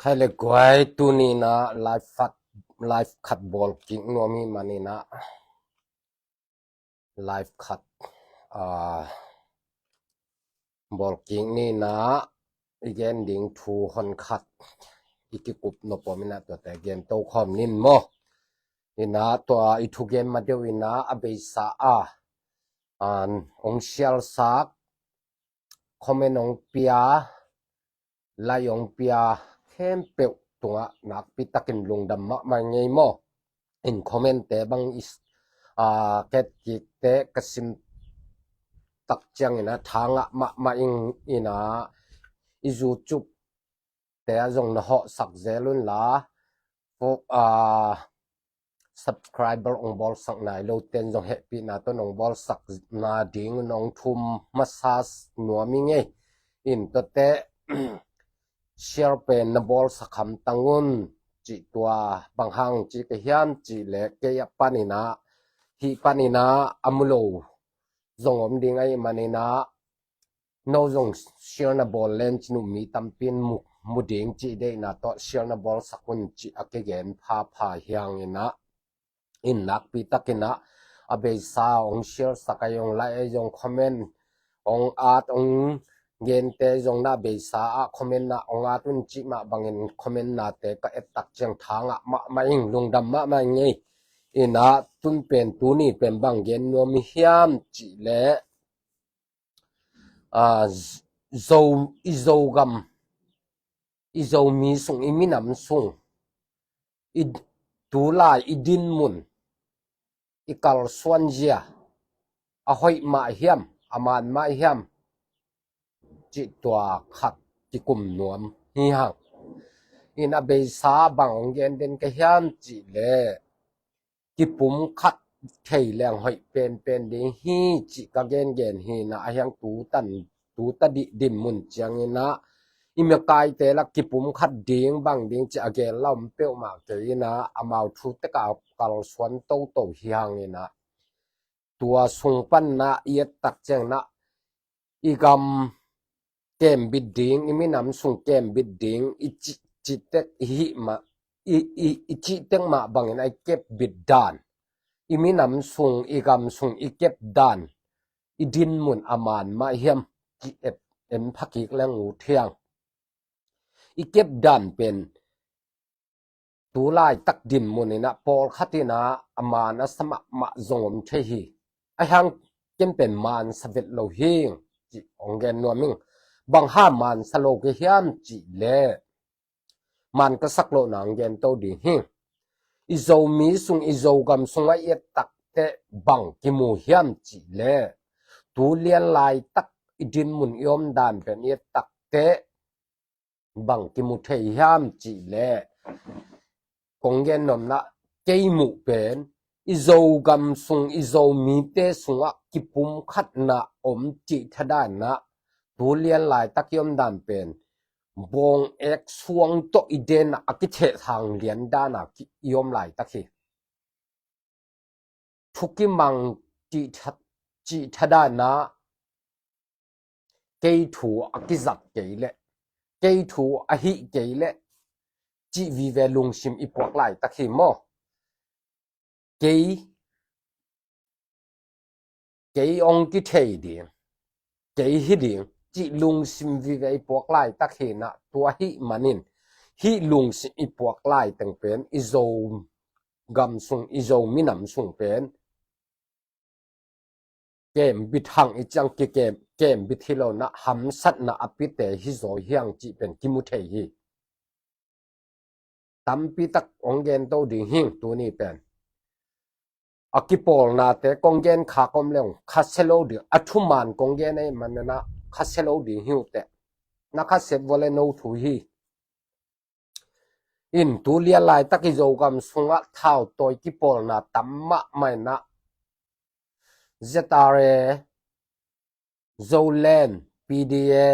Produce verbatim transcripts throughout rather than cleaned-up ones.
Khai le guai, tuni in ah live khat, live khat bawl kik nuam hi manin ah, live khat, ah, bawl kik ni in ah, i gen ding thu hon khat i kikup nop om in ah, tuate gen to khawm ni in maw. In ah tua i thugen ma deuh in ah, a beisa a, an, hong share sak, comment hong pia, like hong pia khempeuh tungah nakpi takin lungdam mahmah ing ei maw. In comment te bang i s-, a, ka et kik teh ka sim tak ciangin ah tha ngah mahmah ing. In ah i YouTube te ah zong na hawhsak zel un la, fo-, a, subscriber hong bawlsak nai lo ten zong hehpihna tawh hong bawlsak nading hong thum masa nuam ing ei. In tuate share pen na bawlsak hamtang un, cih tua bang hang ci ka hiam cih leh, kei a panin ah, hih panin ah a mu lo zong om ding ahih manin ah, no zong share na bawl len cin uh, mi tampi in mu, mu ding cih deihna tawh share na bawlsak un cih a kigen phapha hi hang in ah, in nakpi takin ah a beisa hong share sak ahi zong, like ahi zong, comment hong at, hong gente zong na beisa ah comment ah hong at un cih mah bangin comment nate ka et tak ciang tha ngah mahmah ing, lungdam mahmah ing ei. In ah tun pen, tuni pen bang gen nuam i hiam cih leh, a, Zo, i Zogam, i Zomi sung, i minam sung, i tulai i dinmun, i kalsuan zia, a hoih mah hiam, a man mah hiam, cih tua khat kikum nuam hi hang. In a beisa bang hong gen den ka hiam cih leh, kipumkhat thei leng hoih penpen ding hi cih ka gengen hi in ah, a hiang tu tan, tu ta dih dinmun ciangin ah i makaite lah kipumkhat ding bang ding cih a gen la om peuhmah kei in ah, amau thu tek a kalsuan toto hi hang in ah, tua sung pan ah i et tak ciang ah i gam kembit ding, i minam sung kembit ding, i ci, ci tek i hih mah, i, i, i cih tek mah bangin a i kep bit dan, i minam sung, i gam sung i kep dan, i dinmun a man mah hiam cih et en pha kik leng ut hi hang. I kep dan pen tu laitak dinmun in ah pawlkhat in ah a man a sa mahmah zong om thei hi. A hiang ken pen man sa vet lo hi ing cih hong gen nuam ing. Bang hang man sa lo ka hiam cih leh, man ka sak lohna hong gen to ding hi. I Zomi sung, i Zogam sung a i et tak teh bang kimu hiam cih leh, tu lian laitak i dinmun i omdan pen i et tak teh bang kimu thei hiam cih leh, kong gen nopna, kei muh pen i Zogam sung, i Zomite sungah kipumkhatna om cih thadan ah, tu lian laitak i omdan pen bawng ek suang tawh i den ah a kithehthang lian dan ah ki, i om laitak hi. Thu kimang cih tha, cih thadan ah, kei thu a kizat kei leh, kei thu a hih kei leh cih vive lungsim i puak laitak hi maw. Kei, kei hong kithei ding, kei hi ding cih lungsim vive i puak laitak hi in ah, tua ahih manin hih lungsim i puak laiteng pen i Zogam sung, i Zo minam sung pen kembit hang i ciang kikem, kembit hi lo in ah, hamsatna a piate hi zaw hi hang cih pen kimu thei hi. Tampi tak hong gen to ding hi ing tuni pen. A kipawlnate kong gen khak om leng khasia lo ding, a thuman kong gen ahih manin ah khasia lo ding hi uh teh. Na khasia vua leh no thu hi. In tu lian laitak i Zogam sungah thautawi kipawlna tam mahmah in ah, Z R A, Zoland, P D A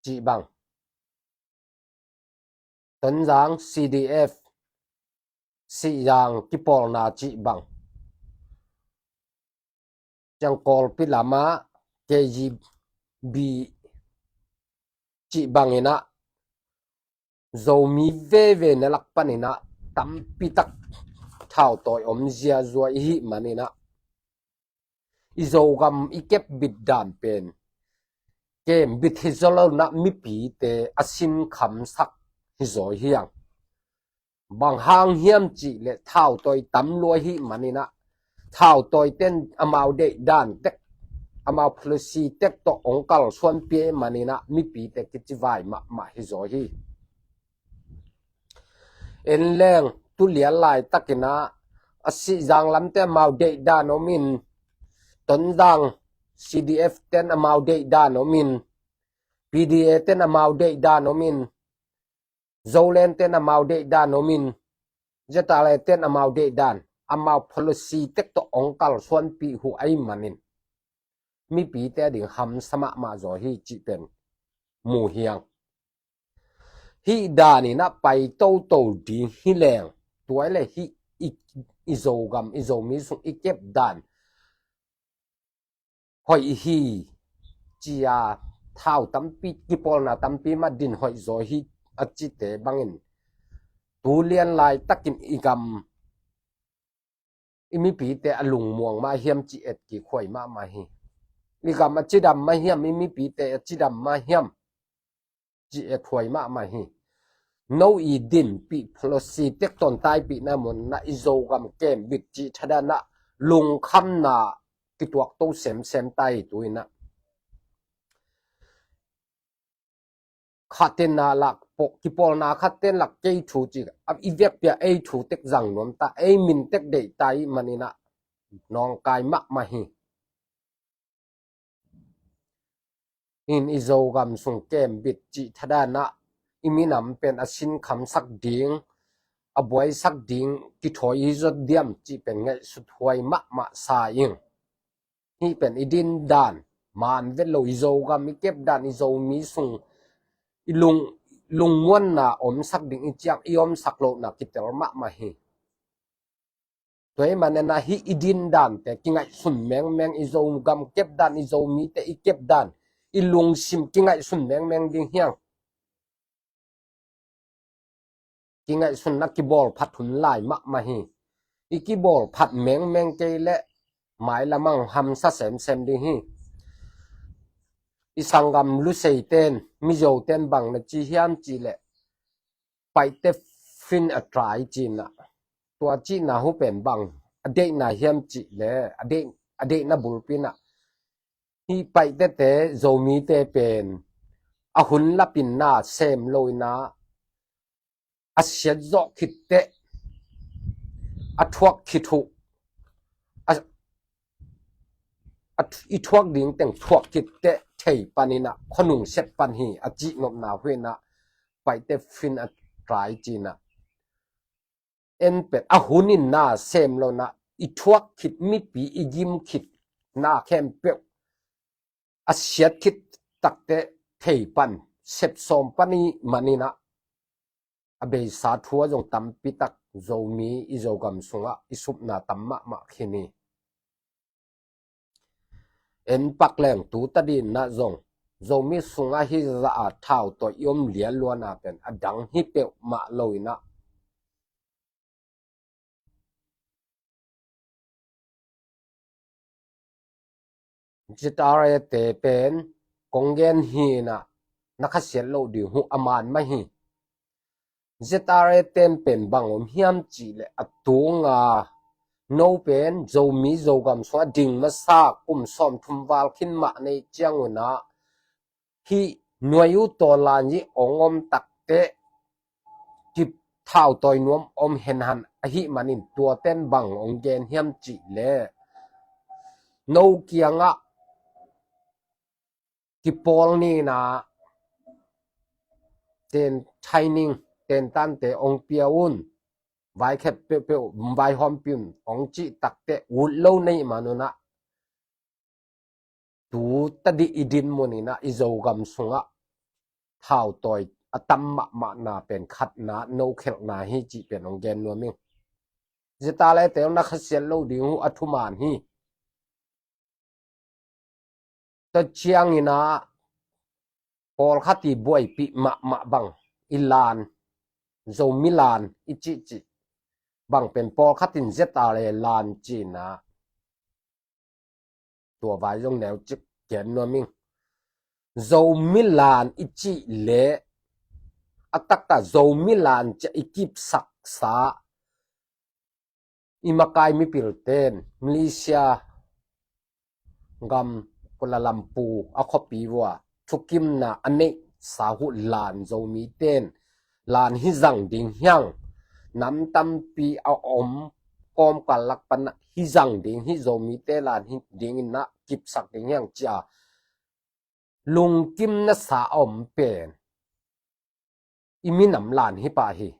cih bang, Tonzang C D F, Sihzang kipawlna cih bang, ciang Kawlpi lamah K G B cih bangin ah, Zomi veve na lak paninah tampi tak thautawi om ziazua i hih maninah i Zogam i kepbit dan pen kembit hi zaw lonah mipite a sinkhamsak hi zaw hiang. Bang hang hiam cih leh thautawi tam lua hih maninah thautawi ten amau deih dan tek, amau policy tek tawh ong kalsuanpi ahih maninah mipite kicivai mahmah hi zaw hi. En leng tulian laitakinah a Sihzang lamte amau deih dan omin, Tonzang C D F ten amau deih dan omin, P D A ten amau deih dan omin, Zoland ten amau deih dan omin, Z R A ten amau deih dan, amau policy tek tawh ong kalsuanpih uh ahih manin mipite ading hamsa mahmah zaw hi cih pen mu hiang. Hih daninah pai toto ding hi leng, tua i le hih i, i Zogam, i Zomi sung i kep dan hoih hi cia thau tampi, kipawlna tampi mah din hoih zaw hi a cite bangin tulian laitakin i gam i mipite a lungmuang mah hiam ci et kikhuai mahmah hi. I gam a cidam mah hiam, i mipite a cidam mah hiam ci et huai mahmah hi. No i dinpih policy tek tawn taipihna munah i Zogam kembit cih thadanah lungkhamna kituak to semsem tai tuinah. Khatinna lak pok kipawlna khatten lak kei thu ci a i vekpia ei thu tek zang nuam ta, ei min tek deih tai maninah nawngkai mahmah hi. In i Zogam sung kembit cih thadanah i minam pen a sinkhamsak ding, a buaisak ding kithawi hi zot diam cih pen ngaihsut huai mahmah sa ing. Hih pen i din dan man vet lo, i Zogam i kep dan, i Zomi sung i lung, lungmuanna omsak ding i ciang i omsak lohna kitel mahmah hi. Tua i manena hih i din dante kingaihsun mengmeng, i Zogam kep dan, i Zomite i kep dan i lungsim kingaihsun mengmeng ding hiang. Kingaihsunna kibawlphat hun lai mahmah hi. I kibawlphat mengmeng kei leh mailamang hamsa semsem ding hi. I sanggam Lusei ten, Mizo ten bang na ci hiam cih leh Paite fin a try cinah, tua cihna hu pen bang a deihna hiam cih leh a deih, a deihna bulpinah hih Paitete Zomite pen a hun lapinna sem loinah a siat zawh khitteh a thuak khit uh a, a, i thuak ding teng thuak khitteh thei paninah khuanung set pan hi a cihnopna huinah Paite fin a try cinah en pet a hunin na sem lonah i thuak khit mipi i gim khit na khempeuh a siat khit takte thei pan sep sawm pan i maninah a beisa thu a zong tampi tak Zomi i Zogam sungah i supna tam mahmah khin hi. En pak leng tu tadinah zong Zomi sungah hih zah a thau tawh i om lianluana pen a dang hi peuhmah loinah Z R A te pen kong gen hinah na khasiat loh ding huh a man mah hi. Z R A ten pen bang om hiam cih leh a tunga no pen Zomi Zogam sungah ding masa kum sawm thum val khin mah neih ciangunah hih nuai uh tawlan i ong om takte kithau tawi nuam om henhan ahih manin tuaten bang ong gen hiam cih leh no kiangah kipawl nina ten training tentante ong pia un, vaikhep peuhpeuh vaihawmpi un ong cih takte ut lo neih manunah tu tadih i din muninah i Zogam sungah thau tawi a tam mahmahna pen khatna no khelhna hi cih pen ong gen nuam ing. Zeta le teu na khasiat lo ding uh a thuman hi. Tua cianginah pawlkhat i buaipih mahmah bang i lan Zomi lan i cihcih bang pen pawlkhat in Z R A lan cihna, tua vai zong neucik gen nuam ing. Zomi lan i cih leh a taktak Zomi lan ciah i kipsaksa i makai mipilten Malaysia gam Kuala Lumpur a khuapi vua thukimna a neihsa uh lan Zomiten lan hi zang ding hiang, nam tampi a om kawmkal lak panah hi zang ding hi, Zomite lan hi dingin ah kipsak ding hiang cia lungkim nasa a om pen i minam lan hi pah hi.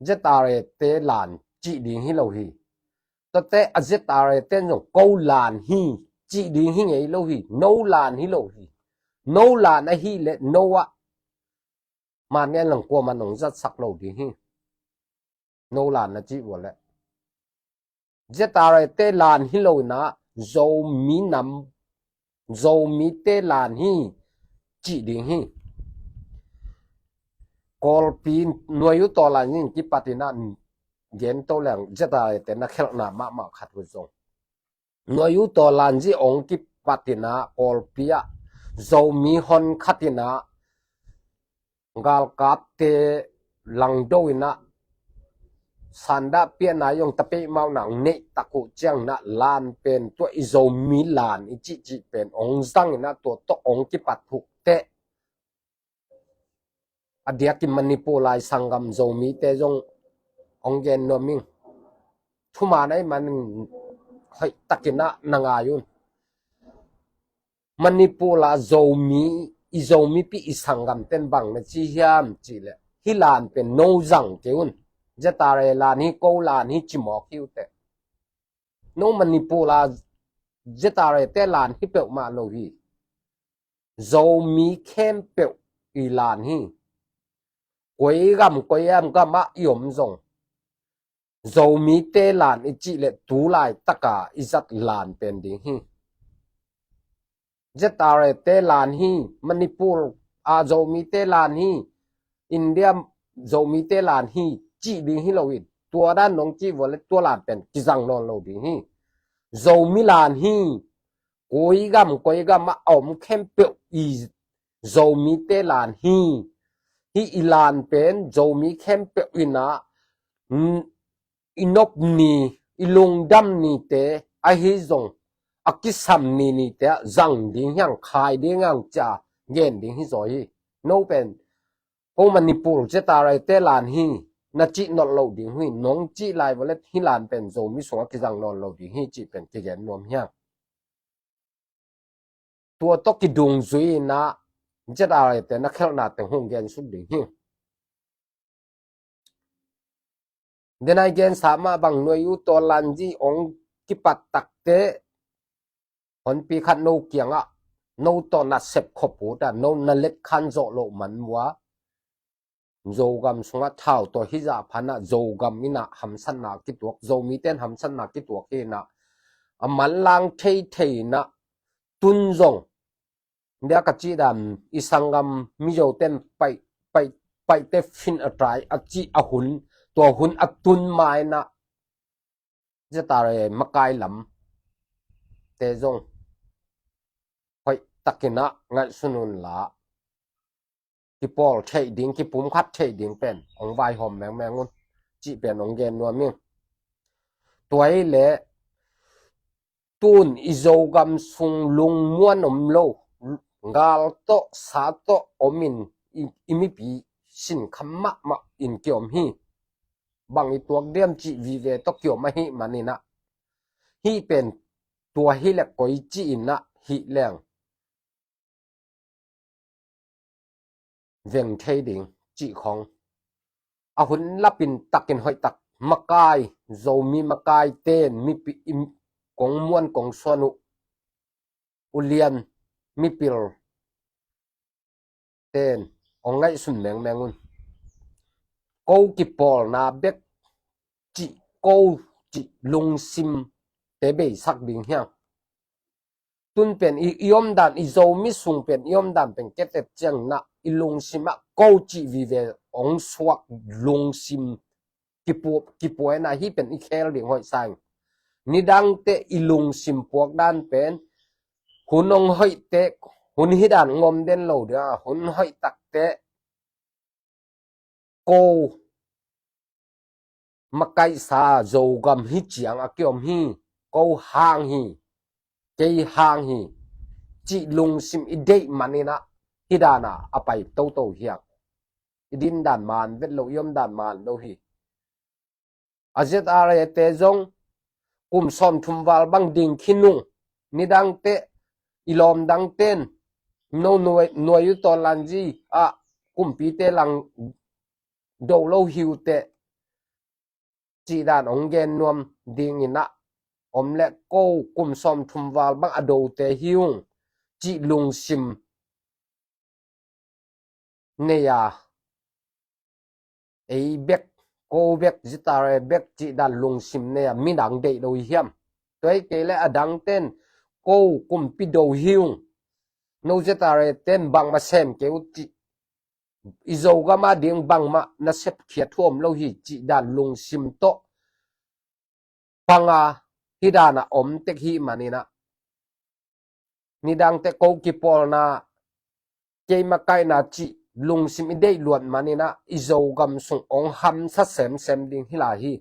Z R A te lan cih ding hi lo hi. Tuate a Z R A ten zong ko lan hi cih ding hi ngei lo hi. No lan hi lo hi. No lan ahih leh no ah man ngen lang kuaman hong zatsak lo ding hi. No lan na cih vua leh Z R A te lan hi lo inah Zomi nam, Zomite lan hi cih ding hi. Kawlpi nuai uh tawlan in kipat inah gen to leng Z R A te na khelhna mahmah khat uh zong nuai uh tawlan zih ong kipat inah Kawlpi ah Zomi hon khat inah galkapte langdo inah sandah piahna i ong tapeih mauh nang neih tak uh ciang inah lan pen tua i Zomi lan i cihcih pen ong zang inah tua tawh ong kipat thuk teh a diakin Manipur lai sanggam Zomite zong ong gen nuam ing. Thuman ahih manin hoih takin ah na ngai un. Manipur la Zomi, i Zomipi i sanggamten bang na ci hiam cih leh hih lan pen no zang kei un. Z R A lan hi, ko lan hi ci mawk hi uh teh. No Manipur la Z R A te lan hi peuhmah lo hi. Zomi khempeuh i lan hi. Koi gam koi gam ah i om zong Zomite lan i cih leh tu laitaka i zat lan pen ding hi. Z R A te lan hi, Manipur a Zomite lan hi, India Zomite lan hi cih ding hi lo hi. Tua dan nong cih vua leh tua lan pen kizang nawn lo ding hi. Zomi lan hi. Koi gam koi gam ah a om khempeuh i Zomite lan hi. Hih i lan pen Zomi khempeuh inah i nop ni, i lungdam nite ahi zong a kisam ni nite ah zang ding hiang, khai ding hiang cia gen ding hi zaw hi. No pen ko Manipur Z R A te lan hi na cih nawn lo ding hi. Nong cih lai vua leh hih lan pen Zomi sungah kizang nawn lo ding hi cih pen kigen nuam hiang. Tua tawh kidungzui inah Z R A te na khelhna teng hong gen suk ding hi. Denai gensa mah bang nuai uh tawlan zih ong kipat tak teh honpi khat no kiangah no tawh na sep khop uh ta, no na let khan zawh loh man vua Zogam sungah thau tawh hizah phanah Zogam inah hamsatna kituak, Zomite in hamsatna kituak hi inah a manlang theithei inah tun zong. India ka cih dan i sanggam Mizote in paih, paih, paihte fin a tai a cih a hun, tua hun a tun ma inah Z R A makai lamte zong hoih takin ah ngaihsun un la, kipawl theih ding, kipumkhat theih ding pen ong vaihawm mengmeng un cih pen ong gen nuam ing. Tua hi leh tun i Zogam sung lungmuan om lo, gal tawh sa tawh om in i, i mipi sinkham mahmah in kiom hi. Bang i tuak diam cih vive tawh kiom ahih manin ah hih pen tua hi leh koi ci-in ah hih leng veng thei ding cih khong. A hun lapin takin hoih tak makai, Zomi makai ten mipi, im, kong muan kong suan uh, ulian mipil ten ong ngaihsun mengmeng un. Ko kipawlna bek cih, ko cih lungsim te beisak ding hiang. Tun pen i, i omdan, i Zomi sung pen i omdan pen ketet ciang inah i lungsim ah ko cih vive ong suak lungsim kipu-, kipuaina hi pen i khel ding hoih sang. Nidangte i lungsim puak dan pen hun ong hoihte, hun hi dan ngom den lo dia, hun hoih takte ko makaihsa Zogam hi ciang a kiom hi, ko hang hi, kei hang hi cih lungsim i deih maninah hi dana a pai toto hiang. I din dan man vet lo, i om dan man lo hi. A Z R A te zong kum sawm thum val bang ding khi nung, nidangte i lawm dangten no nuai, nuai u tawn lanzi ah kumpite lang do lo hiute cih dan ong gen nuam dinginah om le ko kum sawm thum val bang a dote hi ung cih lungsim nei a, ei bek, ko bek, Z R A bek cih dan lungsim nei a midang deih lo hi hiam? Tua hi kei le a dangten ko kumpi do hi ung, no Z R A ten bangmah sem kei uh cih, i Zogam a ding bangmah na sepkhia thuam lo hi cih dan lungsim tawh panga hi dana om tek hi maninah, nidangte ko kipawlna, kei makaihna cih lungsim i deih luat maninah i Zogam sung ong hamsa semsem ding hi lai hi.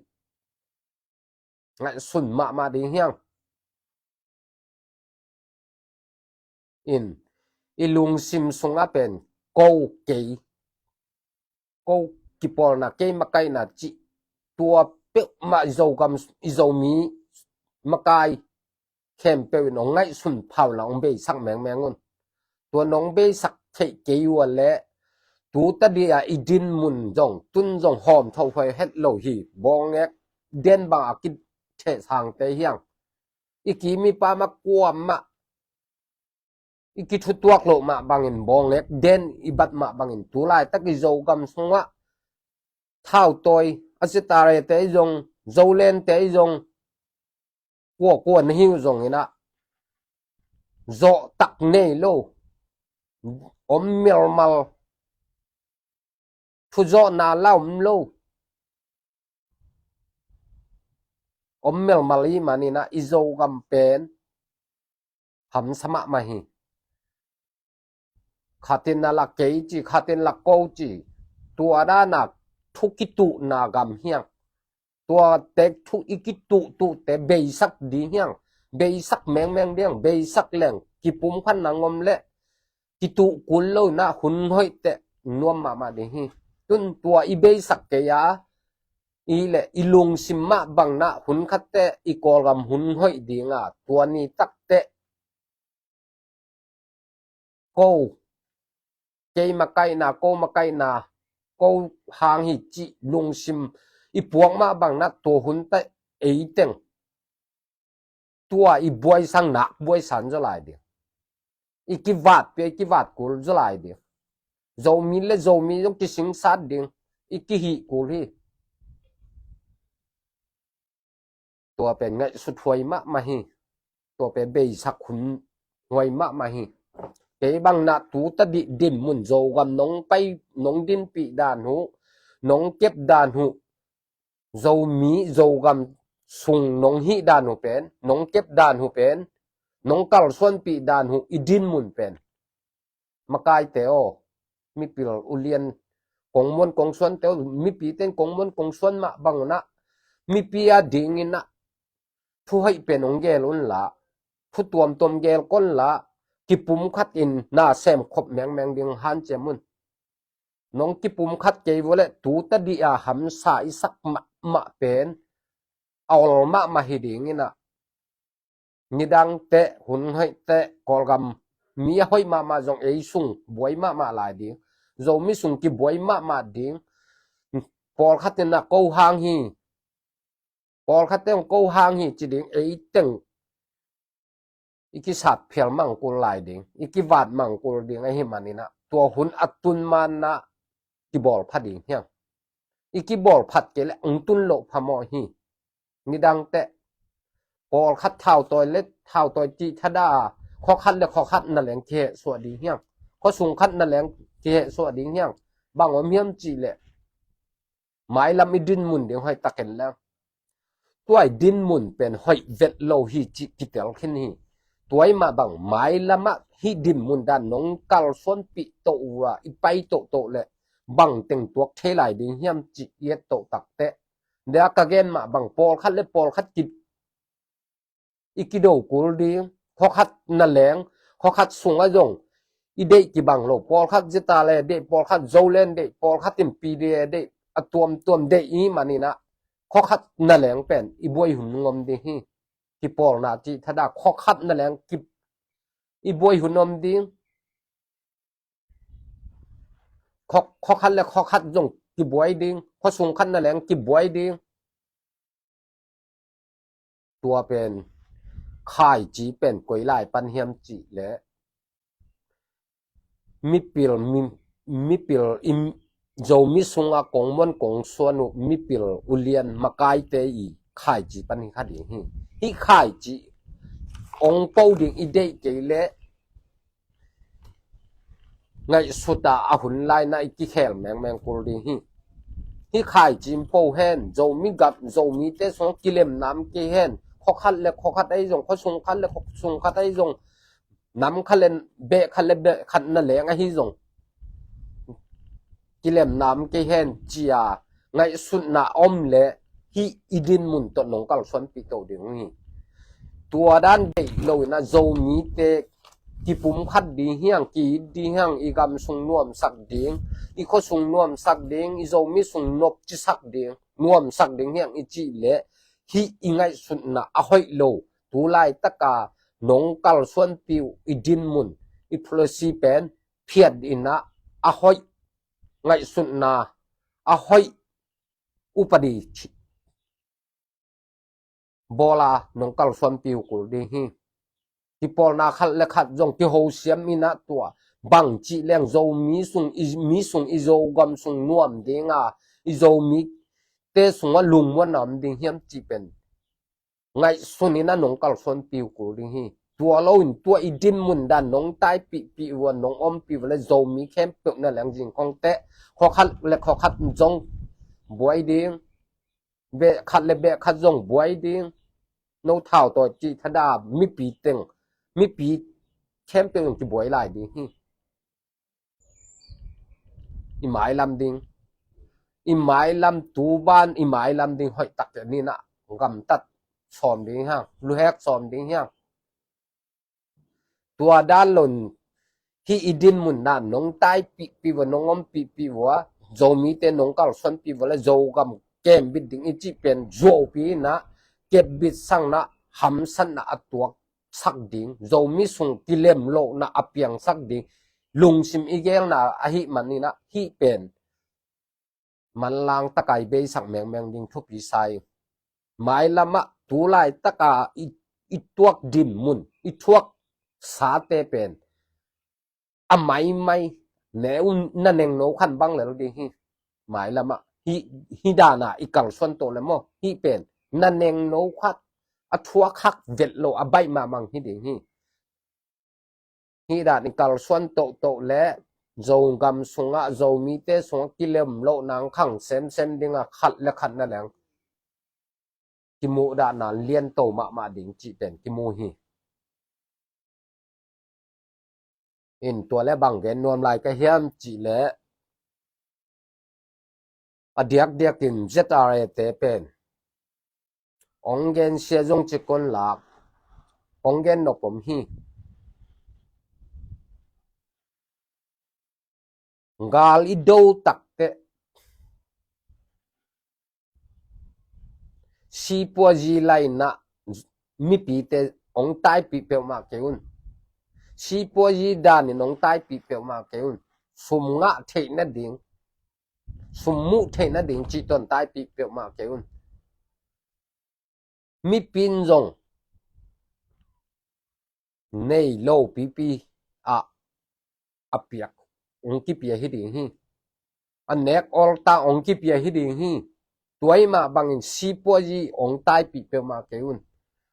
Ngaihsun mahmah ding hiang. In, i lungsim sungah pen ko kei, ko kipawlna, kei makaihna cih tua peuhmah i Zogam, i Zomi makai khempeuh in ong ngaihsun phau la ong beisak mengmeng un. Tua nong beisak theih kei uh a le tu tadi a i din mun zong tun zong hawm tho huai het lo hi. Bawngek den bang a kitheh sangte hiang, i ki mipa mah kuamah i kithutuak loh mah bangin, bawngek den i bat mah bangin, tu laitak i Zogam sungah thautawi a Z R A te i zong, Zolente i zong, kuakua na hi uh zonginah zawhtak nei lo, om melmal, thuzawhna la om lo, om melmal i maninah i Zogam pen hamsa mahmah hi. Khatin a la kei ci, khatin la ko ci, tua dana thu kituhna gam hiang. Tua tek thu i kituhtuhte beisak ding hiang. Beisak mengmeng ding, beisak leng kipumkhatna ngom le kituh kul lo inah hun hoih teh nuam mahmah ding hi. Tun tua i beisak kei a, i le i lungsim mah bangnah hun khatte i Kawlgam hun hoih dinga, tua ni takteh ko, kei makaihna, ko makaihna, ko hang hi cih lungsim i puak mah bangnah tua hun teh eiteng tua i buaisang nak buaisan zaw lai ding. I kivat pia i kivat kul zaw lai ding. Zomi le Zomi zong kisingsat ding. I kihih kul hi. Tua pen ngaihsut huai mahmah hi. Tua pen beisak hun huai mahmah hi. Kei bangnah tu tadih din mun Zogam nong pai, nong dinpih dan uh, nong kep dan uh, Zomi, Zogam sung nong hih dan uh pen, nong kep dan uh pen, nong kalsuanpih dan uh i din mun pen. Makaite aw, mipil ulian kongmuan kongsuante aw, mipite in kongmuan kongsuan mah bangunah, mipi a dinginah, thuhoih pen ong gel unla, thu tuamtuam gel konla, kipumkhat in na semkhop mengmeng ding hanciam un. Nong kipumkhat kei vua le tu tadih a hamsa i sak mahmah pen a ol mahmah hi dinginah, nidangte hun hoihteh Kawlgam mi a hoih mahmah zong ei sung buai mahmah lai ding. Zomi sung kibuai mahmah ding. Pawlkhat inah ko hang hi, pawlkhatte hong ko hang hi ci ding, eiteng i kisat phial mangkul lai ding, i kivat mangkul ding ahi maninah tua hun a tun manah kibawl pha ding hiang. I kibawl phat kei le ang tun loh phamawh hi. Nidangte pawlkhat thautawi le thautawi cih thada, khuakhat le khuakhat na leng kihehsuah ding hiang. Khuasung khat na leng kihehsuah ding hiang. Bang om hiam cih leh mailam i dinmun ding hoih takin leng, tua i dinmun pen hoih vet lo hi cih kitel khin hi. Tua i mah bang mailamah hih dinmun dan nong kalsuanpih toh uh a i pai tohtoh leh bang teng tuak thei lai ding hiam cih i et toh takteh, dia ka gen mah bang pawlkhat le pawlkhat ki i kido kul ding, khuakhat na leng, khuakhat sungah zong i deih kibang lo, pawlkhat zita le deih, pawlkhat zo len deih, pawlkhat in pi de deih, a tuamtuam deih i maninah khuakhat na leng pen i buai hun ngom ding hi. Kipawlna cih thada khuakhat na leng ki, i buai hun om ding. Khua, khuakhat le khuakhat zong kibuai ding, khuasung khat na leng kibuai ding. Tua pen khaici pen koi lai pan hiam cih leh mipil, mi, mipil i Zomi sungah kongmuan kongsuan uh mipil ulian makaite i khaici pan hi kha ding hi. Hih khaici ong po ding i deih kei leh ngaihsuta a hun laina i kikhel mengmeng kul ding hi. Hih khaici in po hen, Zomi gam, Zomite sungah kilemna om kei hen, khuakhat le khuakhat ahi zong, khuasung khat le khuasung khat ahi zong, nam khat le beh khat le beh khat na leng ahi zong, kilemna om kei hen cia ngaihsutna om leh hih i dinmun tawh nong kalsuanpih to ding hi. Tua dan deih loinah Zomite kipumkhat ding hiang, ki-it ding hiang, i gam sung nuamsak ding, i khuasung nuamsak ding, i Zomi sung nopcisak ding, nuamsak ding hiang i cih leh hih i ngaihsutna a hoih lo, tu laitaka nong kalsuanpih uh i dinmun, i policy pen phiat inah a hoih ngaihsutna, a hoih upadi bawla nong kalsuanpih uh kul ding hi. Kipawlna khat le khat zong kihosiam inah tua bang cih leng Zomi sung i, mi sung i Zogam sung nuam dinga, i Zomite sungah lungmuanna om ding hiam cih pen ngaihsun inah nong kalsuanpih uh kul ding hi. Tua loin tua i dinmun dan nong taipihpih uh a nong ompih uh le Zomi khempeuh na leng zingkhong teh khuakhat le khuakhat zong buai ding, beh khat le beh khat zong buai ding. No thau tawi cih thada mipi teng, mipi khempeuh in kibuai lai ding hi. I mailam ding, i mailam tuban i mailam ding hoih tak ninah gamtat sawm ding hiang, luhek sawm ding hiang. Tua dan loin hih i dinmun na nong taipihpih uh a, nong ompihpih uh a, Zomite nong kalsuanpih uh a le Zogam kembit ding i cih pen zuaupi inah kepbit sakna, hamsatna a tuak sak ding, Zomi sung kilemlohna a piangsak ding lungsim i gelna ahih maninah hih pen manlang taka i beisak mengmeng ding thupi sa ing. Mailamah tu laitaka i, i tuak dinmun, i thuak sate pen a maimai ne un na nengno khan bang lel ding hi. Mailamah hih, hih dana i kalsuan to le maw, hih pen na nengno khat a thuak hak vet lo a baih mahmang hi ding hi. Hih dan i kalsuan tohtoh le Zogam sungah, Zomite sungah kilemlohna ang khang semsem dinga khat le khat na leng kimuhdahna lianto mahmah ding cih pen kimu hi. In tua le bang gen nuam lai ka hiam cih le a diakdiakin Z R A te pen ong gen sia zong cikon lak, ong gen nopom hi. Gal i do takteh sipuazi lainah mipite ong taipih peuhmah kei un. Sipuazi danin ong taipih peuhmah kei un. Sum ngah theih nading, sum muh theih nading cih ton taipih peuhmah kei un. Mipin zong nei lo pipi ah a piak ong kipia hi ding hi. A nek awlta ong kipia hi ding hi. Tua i mah bangin sipuazi ong taipih peuhmah kei un.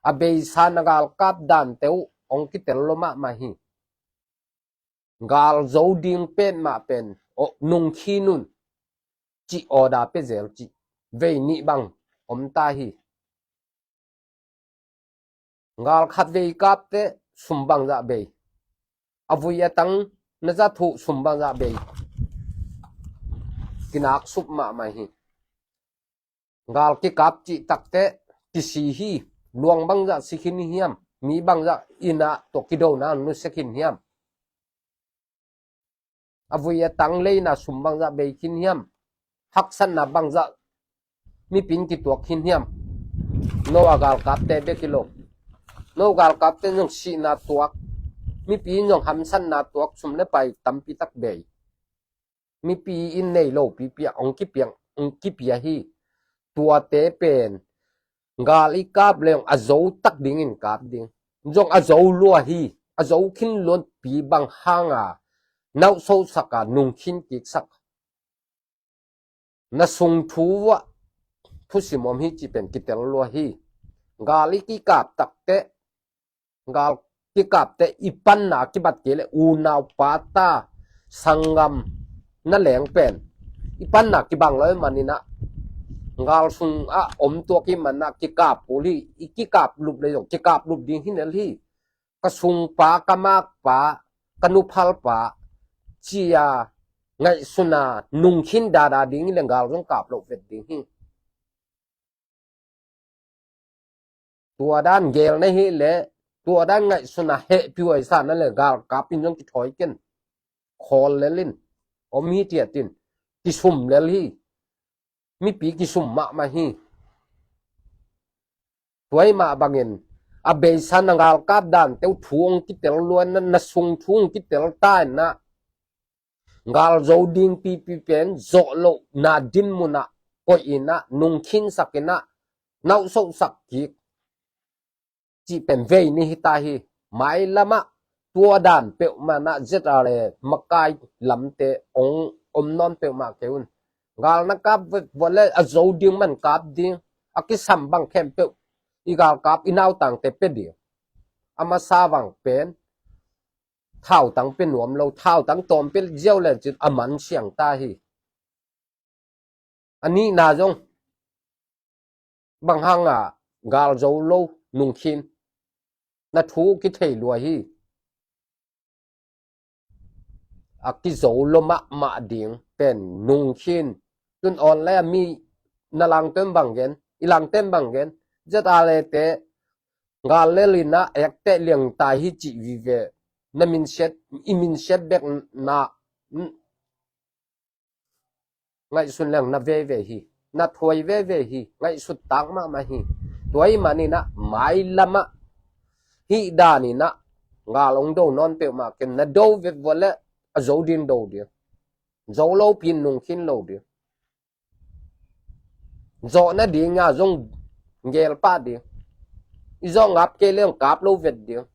A beisa na galkap dante uh ong kitel lo mahmah hi. Gal zo ding petmah pen, oh, nungkhin un cih order pia zel cih vei nih bang om ta hi. Gal khat vei kap teh sum bangzah bei. A vui a tang na za thuh sum bangzah bei. Kinak sup mahmah hi. Gal kikap cih tak teh kisi hi. Luang bangzah si khin hiam? Mi bangzah inn ah tawh kidona nusia khin hiam? A vui a tang leina sum bangzah bei khin hiam? Haksatna bangzah mipi in kituak khin hiam? Noah galkapte bek hi lo. Noah galkapte zong sihna tuak, mipi in zong hamsatna tuak, sum le pai tampi tak bei. Mipi in nei lopi piah hong kipiang, hong kipia hi. Tuate pen gal i kap leng a zo tak dingin kap ding. Zong a zo lua hi. A zo khin luanpi bang hanga nauhsosak a nungkhin kiksak. Na sung thu uah thusim om hi cih pen kitel lua hi. Gal i kikap tak teh, gal kikap teh i panna kibat kei le unau pata sanggam na leng pen i panna kibang lo i maninah gal sungah om tuak i manah kikap kul hi. I kikap lup le zong kikap lup ding hi nel hi. Ka sungpa, ka makpa, ka nuphalpa cia ngaihsuna nungkhin dada ding i le gal zong kap loh vet ding hi. Tua dan gel na hi le, tua dan ngaihsuna hehpih huaisa na le galkap in zong kithawi ken. Khawl lel in, om hi tiat in, kisum lel hi. Mipi kisum mahmah hi. Tuai mah bangin a beisa na galkap dan teu thu hong kitel luan na, na sung thu hong kitel ta inah gal zo ding pipi pen zawh loh na din munah koih inah nungkhinsak inah nauhsohsak kik cih pen vei ni hita hi. Mailamah tua dan peuhmah nah Z R A makai lamte ong om nawn peuhmah kei un. Gal na kap vawle a zo ding man kap ding, a kisam bang khempeuh i galkap i nautangte pe ding. A masa bang pen thautang pe nuam lo, thautang tawm pe ziau le cin a man siang ta hi. A nihna zong bang hanga gal zo lo nungkhin na thu kithei lua hi. A kizo lo mahmah ding pen nungkhin. Tun online a mi na langten bang gen, i langten bang gen, Z R A te gal lel inah ekte liang tai hi cih vive. Na minsiat, i minsiat bek na ngaihsun leng na veve hi, na thuai veve hi, ngaihsut tak mahmah hi. Tua i maninah mailamah hih daninah gal ong do nawn peuhmah ken. Na do vet vua le a zo din do ding, zo lopi in nungkhin lo ding. Zawh nadinga zong gel pah ding. I zawh ngap kei leng kap lo vet ding.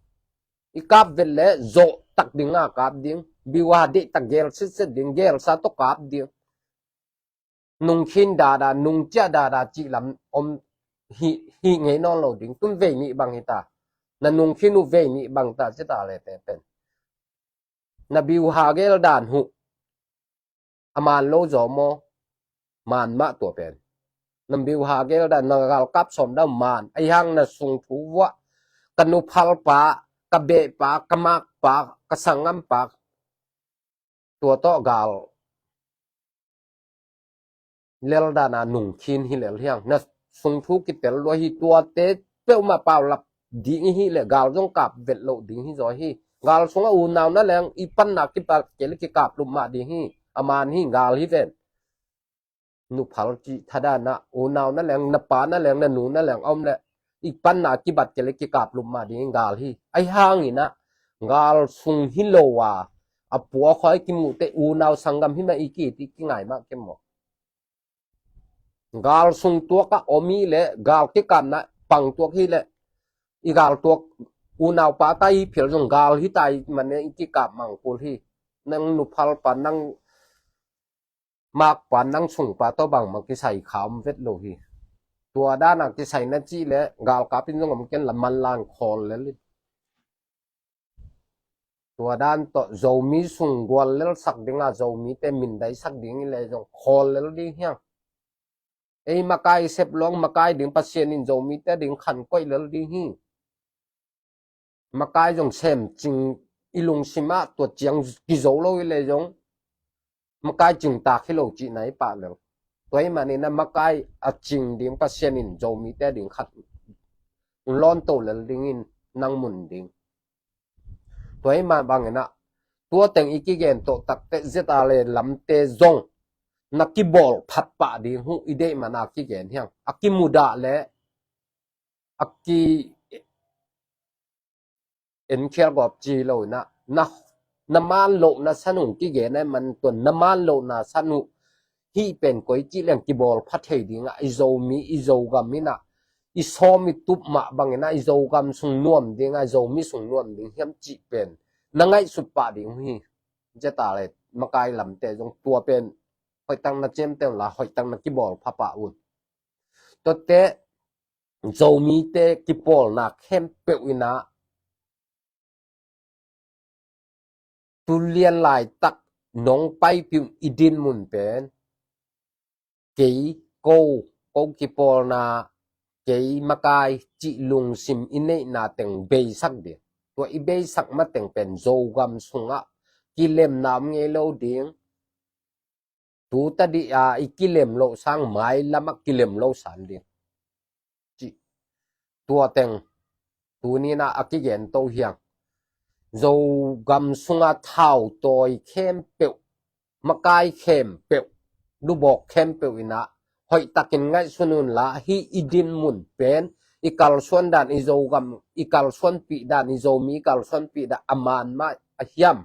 I kap vet le zawh tak dinga kap ding. Biuha deihtak gel sitset ding, gelsa tawh kap ding. Nungkhin dada, nungciah dada cih lam om hi, hi ngei nawn lo ding. Tun vei nih bang hita. Na nungkhin uh vei nih bang ta cita le te pen. Na biuha gel dan huh a man lo zaw maw? Man mah tua pen. Na biuha gel dan, na galkap sawm dan man. Ahi hang na sung thu vuah, ka nuphalpa, ka behpa, ka makpa, ka sanggampa, tua tawh gal lel dana nungkhin hi lel hiang. Na sung thu kitel lua hi. Tuate peuhmah paulap ding hi le gal zong kap vet loh ding hi zaw hi. Gal sungah unau na leng i panna kipat kei le kikap lup mah ding hi. A man hi, gal hi ven. Nuphal cih thadanah unau na leng, na pa na leng, na nu na leng a om le i panna kibat kei le kikap lup mah ding hi, gal hi. Ahi hanginah gal sung hi lo a, a puakhawi kimuhte unau sanggam hi mah i ki, i kingai mah ke maw? Gal sung tuakah om hi le, gal kikapna pang tuak hi le, i gal tuak unaupa ta i phel zong gal hi ta i mane i kikap mangkul hi. Nang nuphalpa, nang makpa, nang sungpa tawh bangmah kisai kha om vet lo hi. Tua dana kisai na cih le galkap in zong om ken la, manlang khawl lel in. Tua dan tawh Zomi sung gual lelsak ding a, Zomite mindaisak ding i le zong khawl lel ding hiang. Ei makai sep luang makai ding, Pasian in Zomite ding khan koih lel ding hi. Makai zong sem cing i lungsim ah tua ciang kizo lo i le zong makai cing tak hi lo cihna i pah lel. Tua i manin a makai a cing ding Pasian in Zomite ding khat lawn to lel ding in nang mun ding. Tua i mah bangin a tua teng i kigen tawh takte zeta le lamte zong na kibawl phat pah ding uh i deih man a kigen hiang. A kimudah le a ki enkhial gawp ci lo in a na, na man lohna san uh kigen a man tua na man lohna san uh hih pen koi cih leng kibawl pha thei ding a, i Zomi i Zogam in a i sawm i tup mah bangin a i Zogam sung nuam ding a, i Zomi sung nuam ding hiam cih pen na ngaihsut pah ding uh hi. Zeta le makai lamte zong tua pen hoihtak na ciamteh un la, hoihtak na kibawl pha pah un. Tuate Zomite kipawlna khempeuh in a tu lian laitak nong paipih i din mun pen kei ko, ko kipawlna, kei makai cih lungsim i neihna teng beisak ding. Tua i beisak mateng pen Zogam sungah kilemna om ngei lo ding. Tu tadih a i kilem loh sang mailam ah kilem lo san ding. Cih tua teng tunin a kigen to hiang. Zogam sunga thautawi khempeuh, makai khempeuh, lubawk khempeuh in a hoihtakin ngaihsun un la, hih i din mun pen i kalsuan dan, i Zogam i kalsuanpih dan, i Zomi i kalsuanpih dan a man mah a hiam,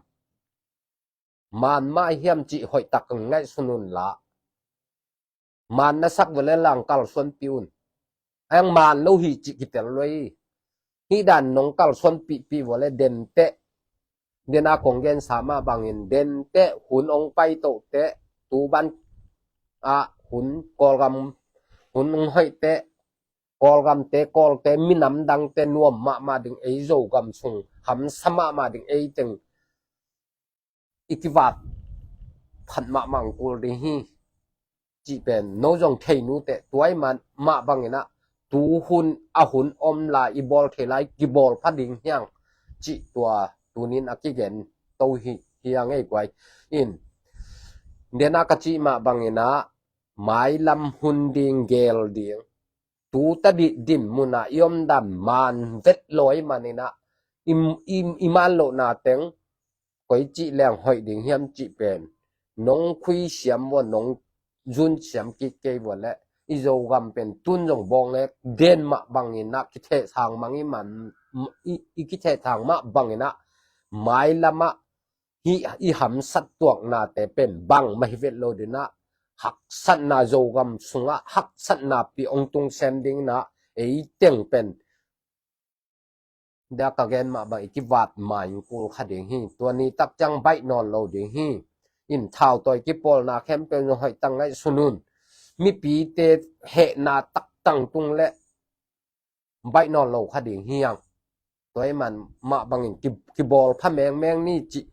man mah a hiam cih hoihtakin ngaihsun un la. Man na sak vua le lang kalsuanpih un. Ang man lo hi cih kitel lo hi. Hih dan nong kalsuanpihpih vua le denteh, den a kong gensa mah bangin denteh hun ong pai tohteh, tu ban a hun Kawlgam hun ong hoihteh, Kawlgamte Kawlte minam dangte nuam mahmah ding, ei Zogam sung hamsa mahmah ding, ei teng i kivat phat mahmah ang kul ding hi. Cih pen no zong thei nuteh, tua i man mah bangin a tu hun a hun om lai i bawl thei lai kibawl pha ding hiang. Cih tua tunin a kigen to hi hiang ei guai. In dena ka cih mah bangin a mailam hun ding gel ding. Tu tadih din mun a i om dan man vet lo i manin a i, i, i man lohna teng koi cih leng hoih ding hiam cih pen nong khui siam vua, nong zun siam kik kei vua le i Zogam pen tun zong bawng le den mah bangin a kithehsang mang i man, i, i kithehsang mah bangin a mailam ah hih i hamsat tuaknate pen bang mah hi vet lo ding a, haksatna Zogam sungah haksatna pi ong tung sem ding a, ei teng pen dia ka gen mah bang i kivat mai kul kha ding hi. Tua ni tak ciang baih nawn lo ding hi. In thautawi kipawlna khempeuh zong hoihtak ngaihsun un. Mipite hehna tak tangtung le baih nawn lo kha ding hiang. Tua i man mah bangin ki, kibawl pha mengmeng ni cih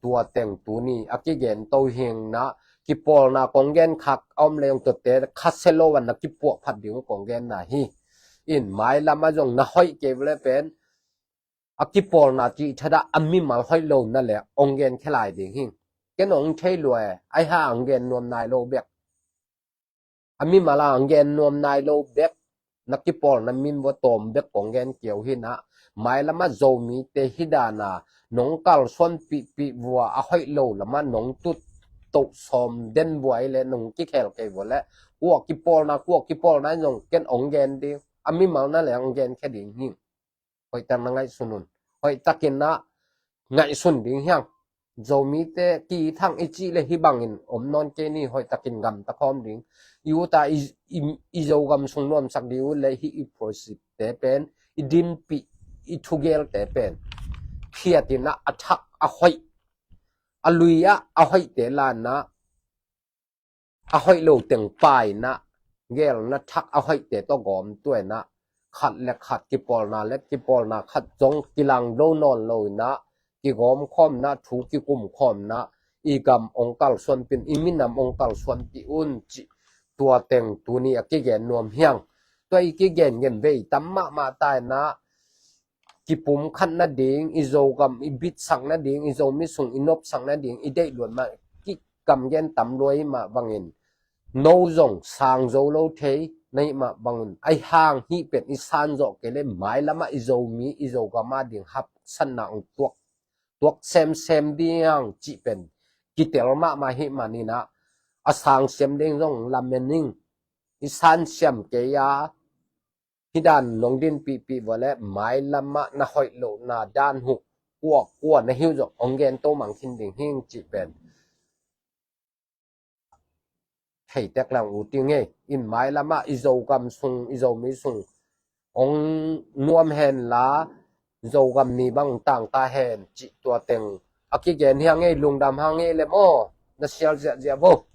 tua teng tuni a kigen to hiang a, kipawlna kong gen khak a om leng tuate khasia lo a na kipuah phat ding kong genna hi. In mailam ah zong na hoih kei vua le pen a kipawlna cih thadah a mimal hoih lo na le ong gen khe lai ding hi. Ken ong thei lua e, ai ha ang gen nuam nai lo bek. A mimal a ang gen nuam nai lo bek, na kipawlna min vua tawm bek kong gen kiau hi a, mailam ah Zomite hi dan a nong kalsuanpihpih vua a hoih lo lam ah nong tut toh sawm den vua i le nong kikhel kei vua le kua kipawlna, kua kipawlna in zong ken ong gen ding, a mimal na le ong gen khe ding hi. Hoihtak na ngaihsun un. Hoihtakin a ngaihsun ding hiang. Zomite kithang i cih le hih bangin om nawn kei ni, hoihtakin gamta khawm ding. I ut a i, i, i Zogam sung nuamsak ding uh le hih i prosipte pen, i dinpih, i thugelte pen phiatin a, a thak a hoih, a lui ah a hoihte lan a, a hoih lo teng paina, gelna thak a hoihte tawh gawm tuaina, khat le khat kipawlna le kipawlna khat zong kilang do nawn lo ina, kigawm khawmna, thu kikum khawmna, i gam ong kalsuanpih un, i minam ong kalsuanpih un cih tua teng tuni a kigen nuam hiang. Tua i kigen gen vei tam mahmah taina, kipumkhat nading, i Zogam i bitsak nading, i Zomi sung i nopsak nading i deih luat mah, kikamgen tam lua i mah bangin, no zong sang zo lo thei na i mah bangun, ai hang hih pen i san zawh kei le mailamah i Zomi i Zogam a ding hapsatna ong tuak, tuak semsem ding cih pen kitel mahmah hih maninah, a sang siam ding zong lamen ing. I san siam kei a, hih dan nong dinpihpih vua le mailamah na hoih lohna dan huh kua kua na hiu zong ong gen to mang khin ding hing cih pen theitek lang u ti ngei. In mailamah i Zogam sung, i Zomi sung ong nuam hen la, Zogam ni bang tangta hen cih tua teng a kigen hiang ngei, lungdam hang ngei le maw, na sial ziahziah vo.